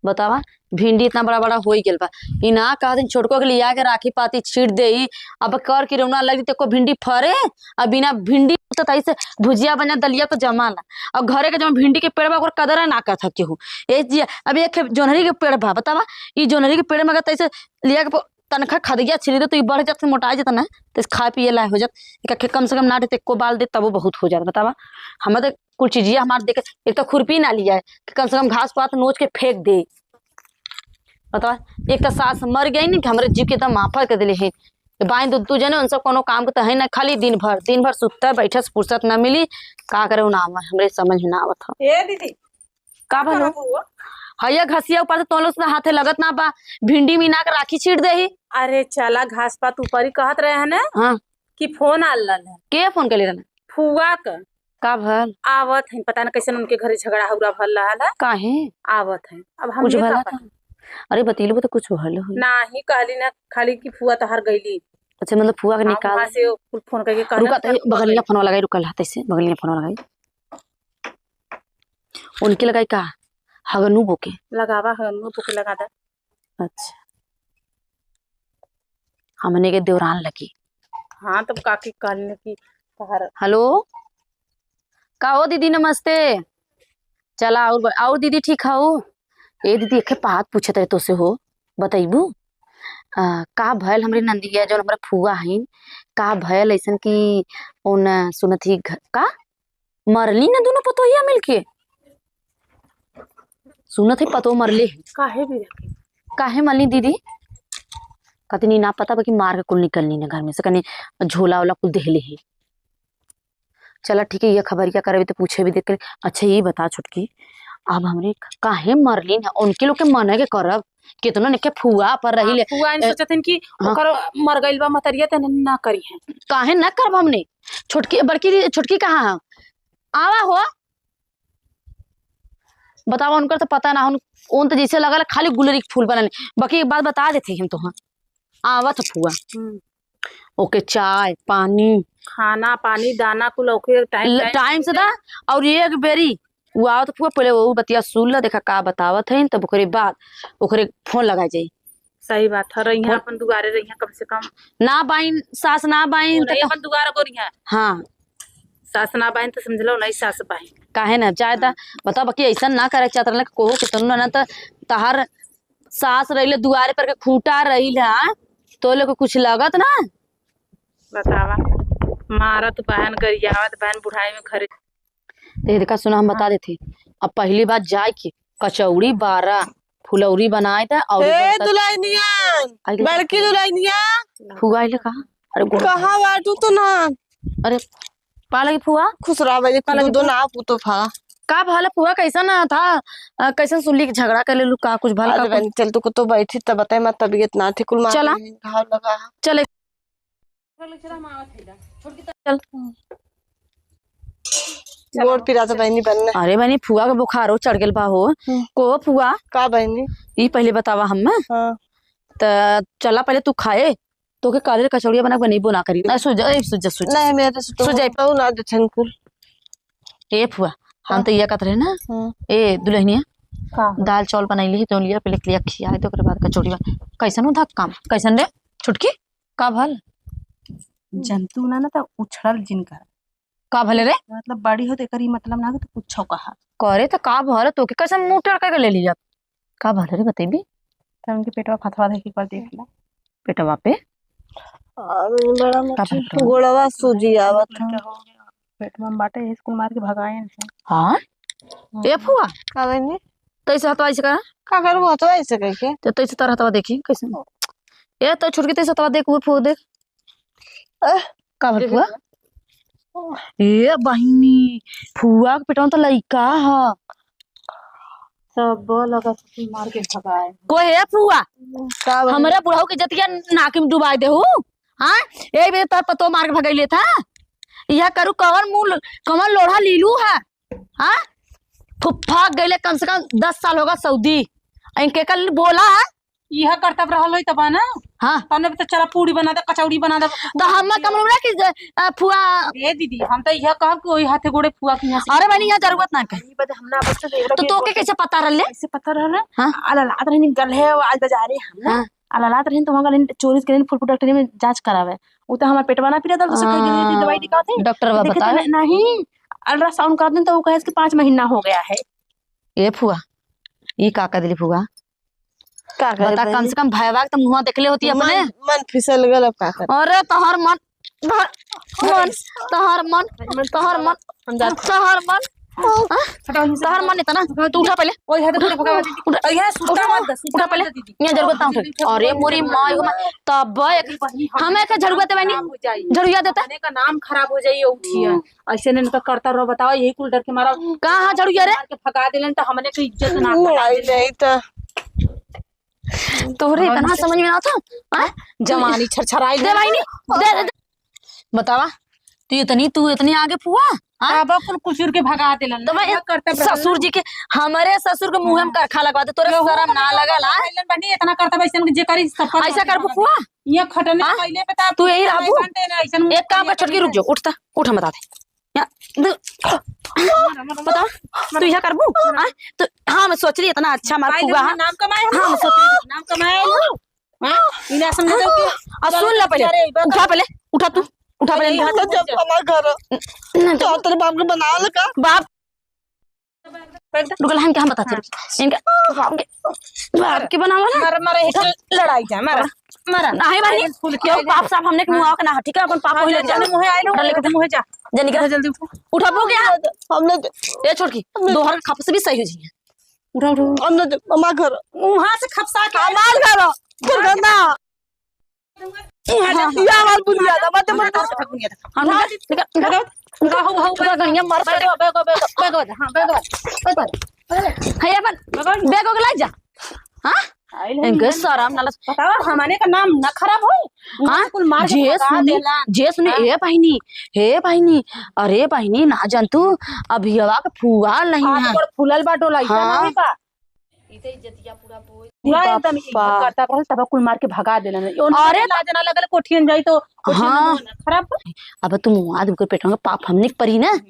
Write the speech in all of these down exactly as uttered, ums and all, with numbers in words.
बतावा, भिंडी इतना बड़ा बड़ा होइ गेल बा, ई ना कहत छोटको के लिया के राखी पाती छीट देई, अब कर किरौना लग जइते, एको भिंडी फरे, अब बिना भिंडी तो तई से भुजिया बना, दलिया तो जमा ना, और घरे के जौन भिंडी के पेड़ बा ओकर कदर ना करत केहू। ए जी, अब एक जोन्हरी के पेड़ बा, बतावा, ई जोन्हरी के पेड़ में अगर तई से लिया के प-, तनखा खदिया छिली दे तो ई बढ़ जात, मोटा जात ना, तो खाए पिए लायक हो जात। एक, एक कम से कम नाटे तो एको बाल दे तबो बहुत हो जात। बतावा, हम तो कुल चीजिया हमार देखे, एक तो खुरपी ना लिया है कि कम से कम घास पात नोच के फेंक दे। बतावा, एक तो सास मर गई नहीं कि हमरे जीव के एकदम माफा कर दिले है। ये बाई दू, दू जने उनसे कोनो काम के तो है ना, खाली दिन भर, दिन भर सुतता बैठे से फुर्सत ना मिली। का करे उ नाम है, हमरे समझ में ना आवत हो। ए दीदी, का का भलो? करत हो? हइया घसिया ऊपर से तोलो से हाथे लगत ना बा, भिंडी मीना के राखी छीट देही। अरे चला घास पात ऊपर ही कहत रहे हैं ना हाँ। कि फोन आल है। के फोन कइले रहना? फुआ क। का भल? आवत हैं, पता न कैसन उनके घरे झगड़ा हौरा भल रहल है। काहे? आवत हैं। अब हम कुछ ये का भला पता? का? अरे बतैलबो तो कुछ भल होई। नाही कहली ना, खाली कि फुआ तोहार गइली। अच्छा, मतलब फुआ के हाँ, निकाल वहाँ से कुल फोन करके कहना रुका, तो चल बगलिया गइली। फोनवा लगाई, रुका, हाथे से बगलिया फोनवा लगाई। उनके लगाई का? हगनू बो के। लगावा, हगनू बो के लगा दे। अच्छा, हमने के देवरान लगी। हाँ, तब काकी कहले कि तोहर हेलो, का हो दीदी, नमस्ते। चला, और ब-, और दीदी ठीक हऊ? ए दीदी, एक बात पूछत रहे तोसे हो, बतैबू? आ, का भयल हमरे नंदिया, जौन हमरे फुआ हईन, का भयल ऐसन कि उन सुनत ही घ-, का? मरली न दुनो पतोहिया मिलके। सुनत है पतो मरले है। काहे भी रखे? काहे मरली दीदी? कतनी ना पता बा कि मार के कुल निकलनी न घर में से, कने झोला ओला कुल देहले है। चला ठीक है, ये खबरिया करबे तो पूछे भी देख के। अच्छा ये बता छोटकी, अब हमरे काहे मरली न? उनके लोग के मने के करब, कितना ने के फुआ पर रही हाँ, ले। फुआ इन ए, सोचत हन कि हाँ। ओकर मर गइल बा मतरिया, त ना करी है। काहे ना करब हमने? छोटकी, बड़की दी-, छोटकी कहाँ है? आवा हो। बतावा, उनकर तो पता ना, उन, उन तो जैसे लगल खाली गुलरी के फूल बनल। बाकी एक बात बता देते हम तोहार, आवत फुआ। हम्म। ओके चाय, पानी। खाना, पानी, दाना कुल ओके टाइम, ल-, टाइम टाइम से से दा। और एक बेरी उ आवत फुआ, पहले वो बतिया सुन ला, देखा का बतावत है, तब ओकरे बाद ओकरे फोन लगा जाई। सही बात है, रहिया फोन अपन दुआरे रहिया कम से कम। ना बाइन, सास ना बाइन, ओने त का- अपन दुआर गोरिया। हाँ। सास ना बाइन त समझ लो, नहीं सास बाइन। काहे ना, चाहे त हाँ। बताओ, बाकी ऐसा ना करे चाहत रहले, कोहो के तनु ना त तहार सास रहिले दुआरे पर के खूंटा रहिल है, तो लोग के कुछ लगत ना। बतावा, मारत बहन, गरियावत बहन, बुढ़ाई में घरे। तो ये देखा, सुना, हम बता हाँ। देते, अब पहली बात जाए के कचौड़ी बारा फुलौरी बनाए था और ए, उधर तक दुल्हनिया, आई ले बड़की दुल्हनिया। फुआ आइले का? अरे गोड़ कहाँ बाटू तो ना? अरे, पा लगी फुआ? खुश रह भाई, पा लगी दो फुआ। ना पुतो फा। का भला फुआ, कैसन था? अ, कैसन सुनली कि झगड़ा कर लेलू, का कुछ भला आज का बहन, चल तू को तो बैठी तब बताए, मैं तबीयत ना थी, कुल मार चला। घाव लगा है। चले। चल। गोड़ पिरात बहनी बनने। अरे बहनी, फुआ के बुखारो चढ़ गेल बा हो। हम्म। को फुआ? का बहनी? ई पहले बतावा हम्मे। हाँ। त चला पहले तू खाए, तोके काले कचौड़िया बना के बनइबो ना करी। ना, सुजा, ए, सुजा, सुजा। नहीं, मेरे से तो सुजा। तो ना जछन कुल। ए फुआ, हम हाँ। तो ये कहत रहे ना। हाँ। ए दुल्हनिया, का? दाल चावल बनैली ही तो लिया, पहले लिया खिया दे, ओकरे बाद कचौड़ी बना। कैसन हो धक्का? कैसन रे छुटकी? का भल? जंतु ना, ना तो उछड़ल जिन कर। का भले रे? मतलब बड़ी हो तो एकर ई मतलब ना कि तू कुछो कहा। करे तो का भल, तोके कैसे मुंह टेढ़ करके ले लिया? का भल रे, बतेबी? तो उनके पेटवा फथवा देखी, एक बार देख ला। पेटवा पे? अरे बड़ा का मच्छी, भल रे? गोड़वा सूजी आवत है। पेट में बाटे, स्कूल मार के भगाए हैं। हाँ? हम्म। ए फुआ? का बहनी? तैसे हथवा ऐसे करा। का करबो हथवा ऐसे करके? तो तैसे तार हथवा देखी, कैसे? ए तो छुटकी तैसे हथवा देख, वो फुआ देख। अह। का भल फुआ? ए बहिनी, फुआ के पेटवा में तो लइका ह। सब लगा ससुर मार के भगाए। को हे फुआ? का भल? हमरे बुढ़ऊ के जतिया नाकी में डुबाए देहू। हाँ? ए बे तो पतो मार के भगैले था। यह करू कवन मुंह, कवन लोढ़ा लीलू है? हाँ? फुफ्फा गइले कम से कम दस साल होगा सऊदी। इनके कल बोला है? यह करतब रहल होई तब ना। हाँ। तने तो चला पूड़ी बना दे, कचौड़ी बना दे। तो हम कमलू ना कि ज-, अ, फुआ। ए दीदी, हम तो यह कहब कि वही हाथे गोड़े फुआ के यहाँ से अरे बहनी, यहाँ जरूरत ना के। ई बदे हम ना बस तो देख तो रहे तोके कैसे पता रहले? कैसे पता रहले? हाँ। आ ललात रहनी गल है, आज बाजारे हम ना। हाँ। आ ललात रहनी तो वहाँ गल चोरी के फुल प्रोडक्ट में जांच करावे। उ तो हमार पेटवा ना पीरा दल, तो से कह दीदी, दीदी, दवाई दिखाओ थे। डॉक्टर बा देखे तो बतावे? न-, नहीं, अल्ट्रासाउंड करा दिन तो वो कहे कि पाँच महीना हो गया है। ए फुआ, ई का कर दिली फुआ? का करे बता, कम बहिनी? से कम भयवा के तो मुँहवा देखले होती अपने। मन, मन फिसल गल, अब का करे? अरे तोहर मन, तोहर मन, तोहर मन, तोहर मन, हम जात तोहर मन, हाँ? हटाओ, इनसे तोहर मन इतना, तू उठा पहले। ओए, हाथ उठा, भगावा दीदी। उठा, अरे, यहाँ सुता उठा, मत दे, सुता उठा मत पहले। दे दीदी। यहाँ झड़ुआ ताऊ उठा। अरे, मोरी माँ, एगो माँ, तब बहिनी, हमें के झड़ुआ देवे नहीं? खराब हो जाई। झड़ुआ देते? मने का नाम खराब हो जाई, ये उठिया। हम्म। ऐसे नहीं तो करता रहो, बताओ, यही कुल डर के मारा। कहाँ है झड़ुआ रे? मार के भगा देलन तो हमने के इज्जत ना नहीं, नहीं तो। तोहरे इतना समझ में ना था, हाँ? जवानी छरछराई दे भाई नहीं, दे, दे, दे। बतावा, तू इतनी, तू इतनी आगे फुआ, हाँ? अब कुल कुचुर के भगा देलन। तो मैं क्या करता ससुर जी के, हमारे ससुर के मुँह में करखा लगवा दे, तोरे शर्म ना लगल, हाँ? बहनी इतना करता, वैसे जे करी सब करता। ऐसा करबू फुआ? ये खटने हाँ? कैले पे ता तू यही रहबू? एक काम कर छोटकी, रुक जो, उठता, उठ, हम बता दे। या, दु-, बताओ, तू यह करबू? हाँ? तो हम सोच रही इतना अच्छा मार फुआ, हाँ? नाम कमाए हो? हम सोच रही नाम कमाए हो? हाँ? इन्हें समझ दो कि आ, सुन ले पहले, अरे, उठा पहले, उठा तू, उठा पहले। अरे, यहाँ तो जब हमारा घर, न, तो तेरे बाप के बनावल का? बाप, रुकल हम क्या हम बताते हैं? इनका बाप के, बाप के बनावल है? मार, मार, एक लड़ाई जा, मार, मार। नहीं भाई, फूल के क्यों आइले। बाप साहब हमने के मुँह आके ना, ठीक है? अपन पाप हाँ, वही जा, ले जा। जाने मुँह आइलो, उठा ले, उठा। मुँह जा। जल्दी कर। उठा, जल्दी उठा। उठाबो क्या? हमने ए छोटकी, दोहर खप से भी सही हो जाइए। उठा, उठा, उठा। हमने हमार घर। वहाँ से खपसा के हमार घर। दुर्गंधा। वहाँ जा। हाँ, हाँ। ये हमार बुनियाद है, मत, मत। बुनियाद है। हम उठा, निकल, निकल। उठा, उठा, उठा, उठा, उठा, गणिया मार। बैगो, बैगो, बैगो, बैगो, हाँ, बैगो, बैगो। है अपन बैगो। बैगो के लाई जा। हाँ? आइल है इनके निमन। शरम ना लग- बतावा, हमने का नाम ना खराब होई। हाँ? कुल मार के जे भगा सुनी, देला। जे सुनी, हाँ। ए बहिनी, हे बहिनी, अरे बहिनी, ना जान तू, अभियवा के फुआ नहीं हाथ है। गोड़ फूलल बा, डोला, इतना हाँ। नहीं बा। ई तो इज्जतिया पूरा बोझ। पूरा एकदम बापा। इज्जत करता रहल, तब कुल मार के भगा देला। यो ना अरे लाज ना लगल, कोठियन जाई तो कोठियन हाँ। में ना खराब। अब तू मुआ दे, ओकर पेटवा में पाप हमने के परी ना। हम्म।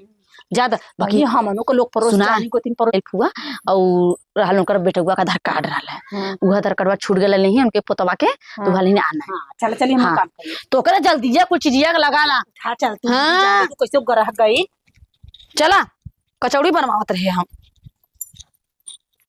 ज्यादा, बाकी बाकी हमनो के लोग परोस सुना। जानी, गोतिन परोस। ए फुआ, और रहल उनकर बेटउआ का आधार कार्ड रहल है। हाँ। उहे आधार कार्डवा छूट गेल नहीं, उनके पोतवा के, तो हाँ। उहे लेने आना है। हाँ, चल, चलिए, हम हाँ। काम करिए। तो ओकरे जल्दी ये कुल चीजिया के लगा ला। हाँ, चल, तू हाँ। जा, तू कैसे ग्राहक गई? चला, कचौड़ी बनवावत रहे हम।